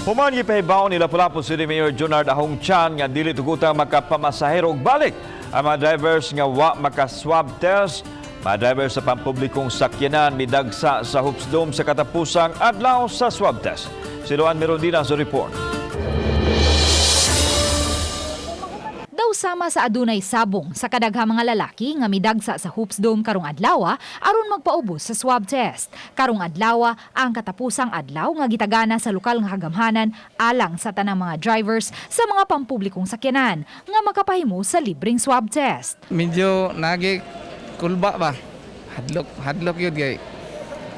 Human gipahibaw ni Lapu-Lapu City Mayor Junard Ahong Chan nga dili tugutang makapamasahero og balik ang mga drivers nga wa maka-swab test. Mga driver sa pampublikong sakyanan midagsa sa Hoops Dome sa katapusang adlaw sa swab test. Si Luan Mirondina sa report. Daw sama sa adunay sabong sa kadaghang mga lalaki nga midagsa sa Hoops Dome karong adlaw aron magpaubos sa swab test. Karong adlaw ang katapusang adlaw nga gitagana sa lokal nga kagamhanan alang sa tanang mga drivers sa mga pampublikong sakyanan nga makapahimo sa libreng swab test. Medyo nagi kulba ba, hadlok hadlok yun kay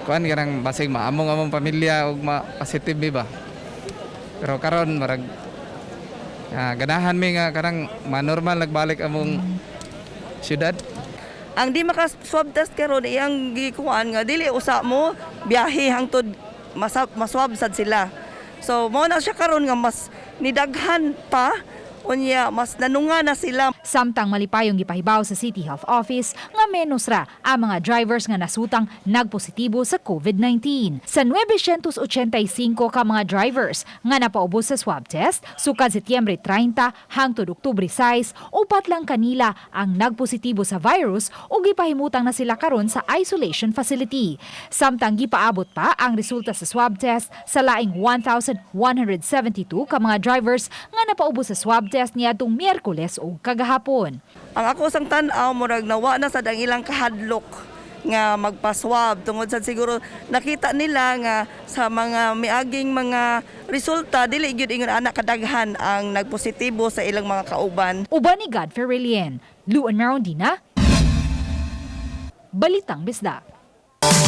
kuan kanang basig maamong among pamilya ug ma positive ba. Pero karon marag ganahan mi nga karang manormal nagbalik among syudad. Ang di maka swab test karon, iyang gikuan nga dili usa mo biyahe hangtod maswab sad sila. So mao na siya karon nga mas nidaghan pa, unya mas nanunga na sila. Samtang malipayong gipahibaw sa City Health Office nga menos ra ang mga drivers nga nasutang nagpositibo sa COVID-19. Sa 985 ka mga drivers nga napaubos sa swab test sukad Setyembre 30 hangtod Oktubre 6, 4 lang kanila ang nagpositibo sa virus ug gipahimutang na sila karon sa isolation facility. Samtang gipaabot pa ang resulta sa swab test sa laing 1,172 ka mga drivers nga napaubos sa swab test niadtong Miyerkules ug kagahapon. Ang ako sang tan-aw, murag nawa na sad ang ilang kahadlok nga magpa-swab tungod sa siguro nakita nila nga sa mga miaging mga resulta, dili gyud ingon ana kadaghan ang nagpositibo sa ilang mga kauban. Uban ni Godfrey Relien, Luan Merondina, Balitang Bisdak.